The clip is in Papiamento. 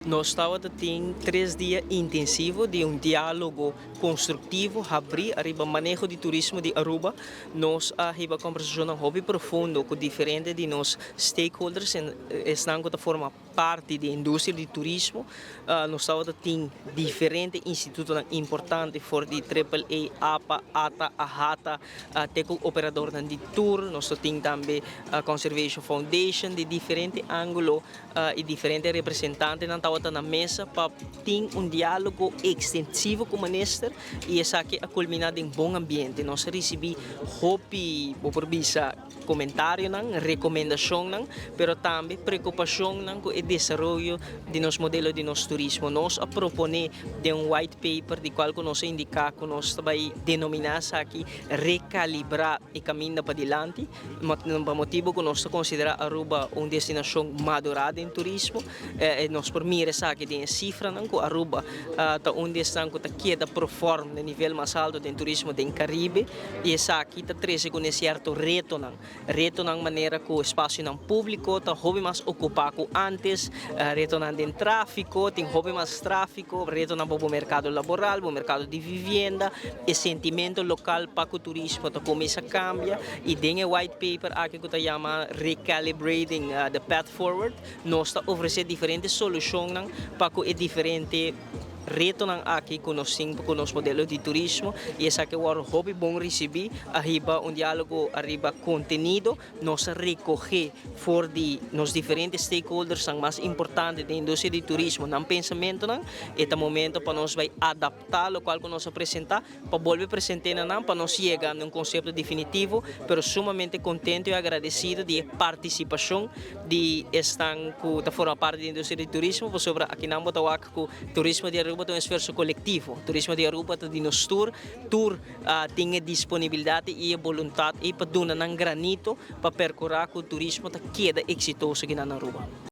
Nos tabatin 3 dia intensivo di un dialogo constructivo, habri ariba maneho di turismo di Aruba. Nos a hiba conversacion hopi profundo cu diferente di nos stakeholders esnan cu ta forma parti di industria di turismo. Nos tabatin diferente instituto importante for di AAA, APA, ATA, AHATA, te cu operador di tour. Nos tin tambe Conservation Foundation di diferente angulo y diferente representantenan tabata na mesa pa tin un dialogo extensivo cu minister y esaki a culmina den bon ambiente. Nos a ricibi hopi, por bisa, comentarionan, recomendacionnan, pero tambe preocupacionnan cu e desaroyo di nos modelo di nos turismo. Nos a propone den un white paper di cual nos a indica cu nos ta bay denomina aki "Recalibra e caminda pa dilanti", pa motibo cu nos ta considera Aruba un destinacion madura den turismo. Nos por mira aki den cifranan cu Aruba ta un destinacion cu ta keda perform na nivel mas halto di turismo den Caribe y esaki ta trece cu cierto retonan, retonan manera cu espacio publico ta hopi mas ocupa cu antes, retonan di trafico, tin hopi mas trafico, retonan pa mercado laboral, pa mercado di vivienda, e sentimento local pa e turismo ta cuminsa cambia y den e white paper aki cu ta yama "Recalibrating the Path Forward", nos ta ofrece diferente solucion pa e diferente retonan aki cu nos tin cu nos modelo di turismo y esaki a wordo hopi bon ricibi. Ariba un dialogo ariba contenido, nos a recoge for di nos diferente stakeholders ang mas importante di industria di turismo nan pensamentonan y ta momento pa nos bay adapta loke cu nos a presenta pa bolbe presenta nan pa nos yega na un concepto definitivo, pero sumamente contento y agradecido di participacion di esnan cu ta forma parti di industria di turismo, pasobra akinan bo ta wak cu turismo di Aruba ta un esfuerso colectivo. Turismo di Aruba ta di nos tur, tur tin disponibilidad y voluntad y pa duna un granito pa percura cu turismo ta keda exitoso aki na Aruba.